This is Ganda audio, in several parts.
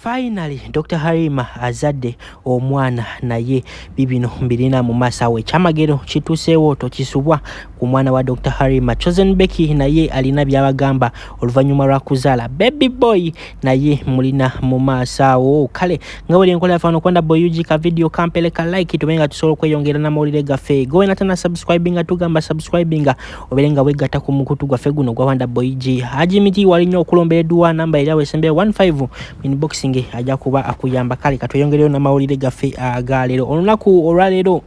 Finally Dr Halima azadde omwana, naye bibino mbirina mu maaso awo. Ekyamagero kituuseewo, tokisubwa ku mwana wa Dr Halima. Chosen Becky naye alina byabagamba oluvannyuma lwa kuzaala baby boy, naye mulina mu maaso awo. Kale nga buli enkola yaffe wano kwenda boy UG, ka video kampeleka like, tube nga tusobola okweyongera n'amawulire gaffe. Gowe natana subscribinga, tugamba subscribinga obeere nga wegatta ku mukutu gwaffe guno gwa Wanda Boy G. Haji Miti wali nnyo okulombera edduwa, namba era wesembere 15 inboxing, ajja kuba akuyamba. Kale katweyongereyo n'amawulire gaffe aga leero. Olunaku olwaleero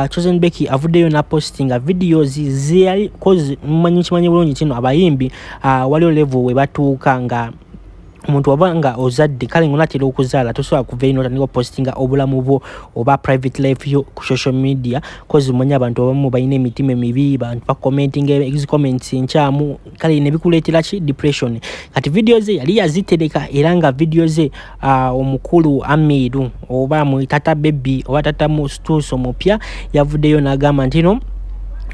Chosen Becky avuddeyo napostinga videos zeyali cause mumanyi, kimanyi bulungi kino, abayimbi waliwo level we batuuka nga omuntu waba nga ozadde, kale nga onatera okuzaala, tosobola kuva eno otandika opostinga obulamu bwo oba private life yo ku social media, cause omanyi abantu abamu balina emitima emibi, bantu bacommentinga comments nkyamu, kale nebikuleetera ki depression. Kati video ze yali yazitereka, era nga video ze omukulu Amiru oba mu tata baby oba tata mustuuso omupya yavuddeyo n'agamba nti no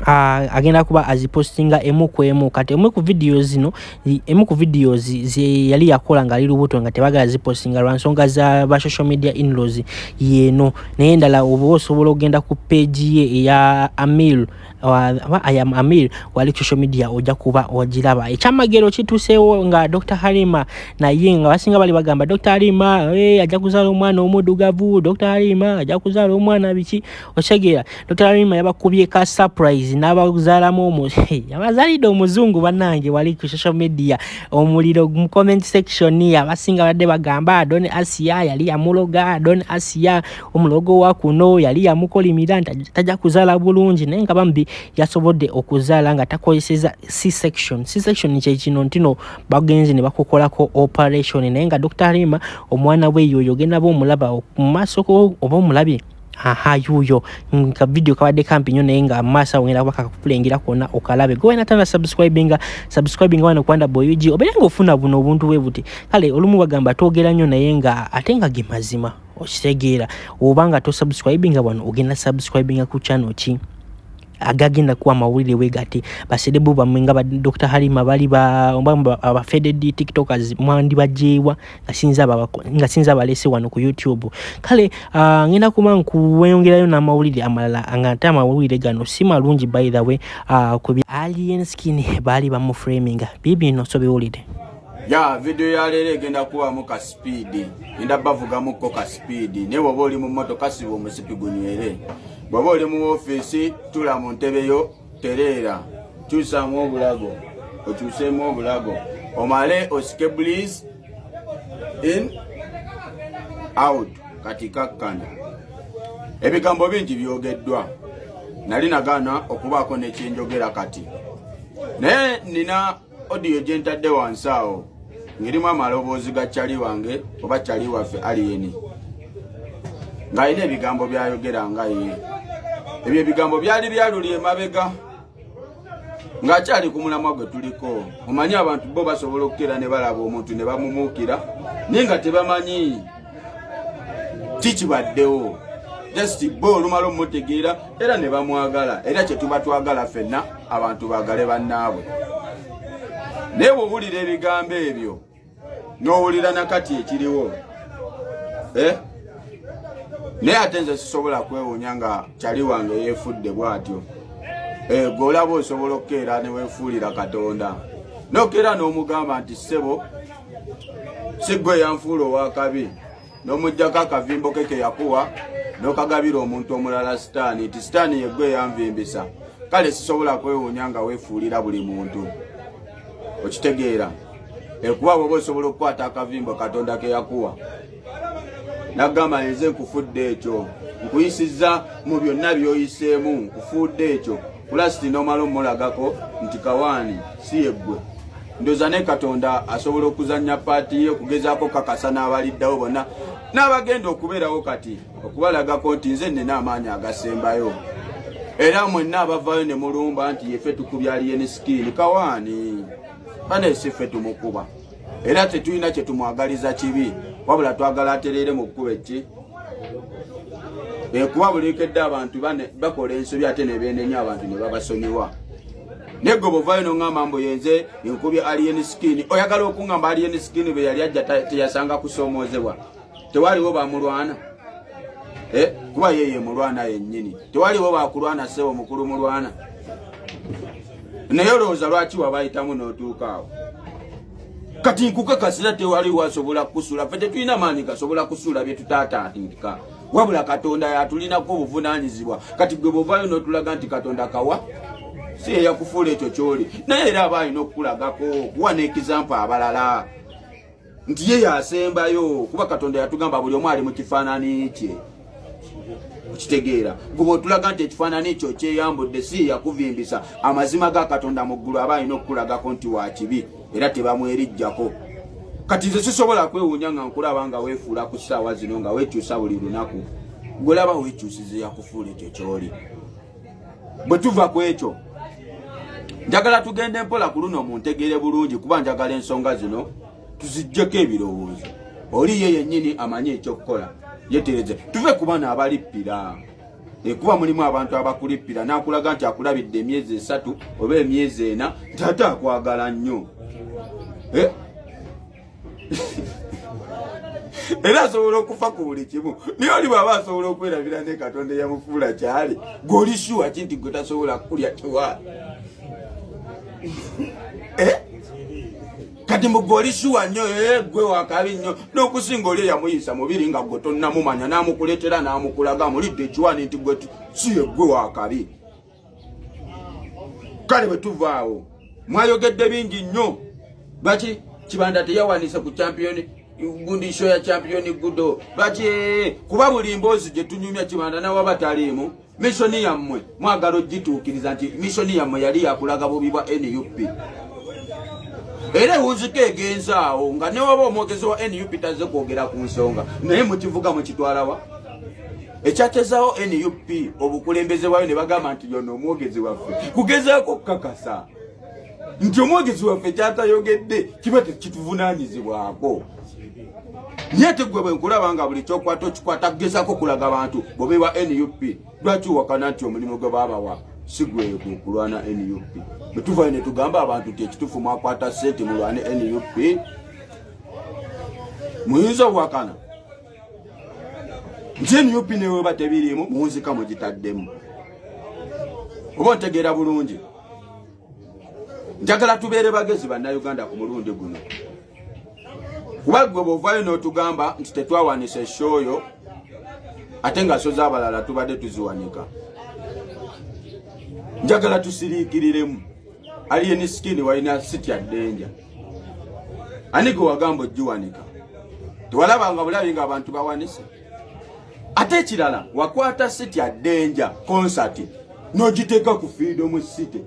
agenda kuba azipostinga emu ku emu. Kati emu ku video zino, emu ku videos ze yali yakola nga ali lubuto nga tebagala zipostinga lwa nsonga za ba social media inlaws yeeno, naye endala oba osobola okugenda ku page ye eya Amir oba I am Amir wali ku social media, ojja kuba ogiraba. Ekyamagero kituuseewo nga Dr Halima naye nga basinga bali bagamba Dr Halima, hey, ajja kuzaala omwana omuddugavu, Dr Halima ajja kuzaala omwana biki, okitegeera. Dr Halima yabakubye ka surprise n'abazaalamu, yabazaalidde omuzungu. Bannange, wali ku social media omuliro mu comment section, abasinga badde bagamba Don Asia yali yamuloga, Don Asia omulogo wa kuno yali yamukolimira nti tajja kuzaala bulungi, naye nga bambi yasobodde okuzaala nga takozeseza C section. C section kyekino ntino bagenze ne bakukolako operation, naye nga Dr Halima omwana we yoyo ogenda ba omulaba mu maaso oba omulabye. Aha, yuyo ka video kabadde kampi nnyo, naye nga maaso awo ngenda kuba kakupulengera kwonna okalabe. Gwe natanda subscribinga, subscribinga wano kwanda boy UG, obeere nga ofuna buno obuntu bwe buti. Kale olumu bagamba twogera nnyo, naye nga ate nga ge mazima, okitegeera. Oba nga tosubscribinga wano, ogenda subscribinga ku channel ki agagenda kuwa amawulire we gati? Ba celeb bammwe nga ba Dr Halima bali aba faded TikTokers mwandibajeewa nga sinza abalese wano ku YouTube. Kale ngenda kuba nkuweyongerayo n'amawulire amalala, nga ate amawulire gano si malungi, by the way, ku Alien Skin baali bamuframinga bibino, so biwulire. Ya video ya leero egenda kubamu ka speed, ngenda bavugamukko ka speed, naye bw'oba oli mu mmotoka siba omusipi gunywere, bw'oba oli mu ofiisi tula mu ntebe yo tereera, kyusaamu obulago, okyuseemu obulago, omale osike breathe in out. Kati kakkana, ebigambo bingi byogeddwa, nali nagaana okubaako nekyenjogera kati, naye nina audio gye ntadde wansi awo ng'erimu amaloboozi ga kyali wange oba kyali waffe Alien, ng'alina ebigambo byayogera nga ye. Ebyo ebigambo byali byaluli emabega ng'akyali ku mulamwa gwe tuliko. Omanyi abantu bo basobola okukeera ne balaba omuntu ne bamumuukira, naye nga tebamanyi kikibaddewo, just bo olumala omutegeera era ne bamwagala. Era kyetuba twagala ffenna abantu baagale bannaabwe, naye bw'owulira ebigambo ebyo n'owulira nakati ekiriwo, eh? Naye ate nze sisobola kwewuunya nga kyali wange yeefudde bw'atyo. Eh, gwe olaba osobola okukeera ne weefuulira Katonda, nokeera n'omugamba nti ssebo, si gwe yanfuula owakabi, n'omugjako akavimbo ke ke yakuwa n'okagabira omuntu omulala, Sitaani, nti Sitaani yeggwe yanvimbisa. Kale sisobola kwewuunya nga weefuulira buli muntu, okitegeera, ekuba bwoba osobola okukwata akavimbo Katonda ke yakuwa nagamba nze nkufudde ekyo, nkuyisizza mu byonna by'oyiseemu, nkufuudde ekyo kulasiti, n'omala omulagako nti kawaani si yeggwe. Ndoza ne Katonda asobola okuzannya part ye okugezaako kakasa n'abaliddawo bonna n'abagenda okubeerawo kati, okubalagako nti nze nnina amaanyi agasembayo. Era mwenna abavaayo ne mulumba nti yefe tukubya Alien Skin, kawaani bane, si ffe tumukuba, era tetulina kye tumwagaliza kibi, wabula twagala atereere mu kkuba eki ekuba bulekedde abantu bakola ensobi ate ne beenenya, abantu ne babasonyiwa. Naye gwe bw'ovaayo n'oŋŋamba mbu yenze enkubye Alien Skin, oyagala okuŋŋamba Alien Skin bwe yali ajja teyasanga kusoomoozebwa? Tewaliwo bamulwana? Eh, kuba ye ye mulwana yennyini. Tewaliwo bakulwana ssebo mukulu mulwana. Naye olowooza lwaki wabayitamu n'otuuka awo? Kati nkukakasira tewaliwo asobola kukusula. Ffe tetulina maanyi gasobola kusuula bye tutaatandika, wabula Katonda yatulinako obuvunaanyizibwa. Kati gwe bwovaayo n'otulaga nti Katonda kawa si yeyakufuula ekyo kyoli, naye era aba alina okukulagako okuwa n'ekizampa abalala nti ye yasembayo, kuba Katonda yatugamba buli omu ali mu kifaanani kye. Okitegeera? Gwe bwotulaga nti ekifaanani ekyo kyeyambudde si yakuvimbisa, amazima ga Katonda mu ggulu aba alina okukulagako nti wa kibi era tebamwerijjako. Kati nze sisobola kwewuunya nga nkulaba nga weefuula ku ssaawa zino nga weekyusa buli lunaku. Gwelaba weekyusiza eyakufuula ekyo kyoli. Bwe tuva ku ekyo, njagala tugende mpola ku luno muntegeere bulungi, kuba njagala ensonga zino tuziggyeko ebirowoozo. Oli ye yennyini amanyi ekyokukola, yetereze. Tuve ku bano abalippira, ekuba mulimu abantu abakulippira n'akulaga nti akulabidde emyezi 3 oba emyezi 4 nti ate akwagala nnyo, eh? Era asobola okufa ku buli kimu, naye oli bw'aba asobola okwerabira ne Katonda eyamufuula kyali, gw'oli sure ki nti gwe tasobola kukulya kiwa? Eh? Kati mbu gwe oli sure nnyo, eh, gwe wakabi nnyo n'okusinga oli eyamuyisa mubiri nga gwe tonnamumanya, n'amukuleetera n'amukulaga amulidde ekiwaani nti gwe si ye gwe wakabi. Kale bwe tuva awo, mwayogedde bingi nnyo. Lwaki Kibanda teyawanise ku champion gundi, show ya Champion Gudo? Lwaki? Kuba buli mboozi gye tunyumya, Kibanda nawaba taliimu. Mission yammwe mwagala ogituukiriza nti mission yammwe yali yakulaga bubi bwa NUP, era ewunzika egenza awo nga newaba omwogezi wa NUP tazze kwogera ku nsonga, naye mukivuga mukitwalawa ekyatezawo NUP obukulembeze bwayo ne bagamba nti yono omwogezi waffe, kugezaako okukakasa nti omwogezi waffe kyatayogedde kiba tekituvunaanyizibwako. Naye ate gwe bwe nkulaba nga buli kyokwata okikwata kugezaako okulaga abantu bobe wa NUP, lwaki owakana nti omulimu gwe baabawa si gwegwo okulwana NUP? Bwe tuvayo ne tugamba abantu nti ekituufu mwakwata ssente mulwane NUP, muyinza okuwakana nti NUP neweba tebiriimu muwunzika mugitaddemu? Oba ontegeera bulungi? Njagala tubeere bagezi bannayuganda ku mulundi guno, kuba gwe bw'ovaayo n'otugamba nti tetwawanisa e show yo, ate nga show z'abalala tubadde tuziwanika, njagala tusiriikiriremu. Alien Skin walina sitya ddenja, ani gwe wagamba ogiwanika? Tewalabanga bulabi nga abantu bawanise? Ate ekirala, wakwata sitya ddenja concert n'ogiteeka ku Freedom City.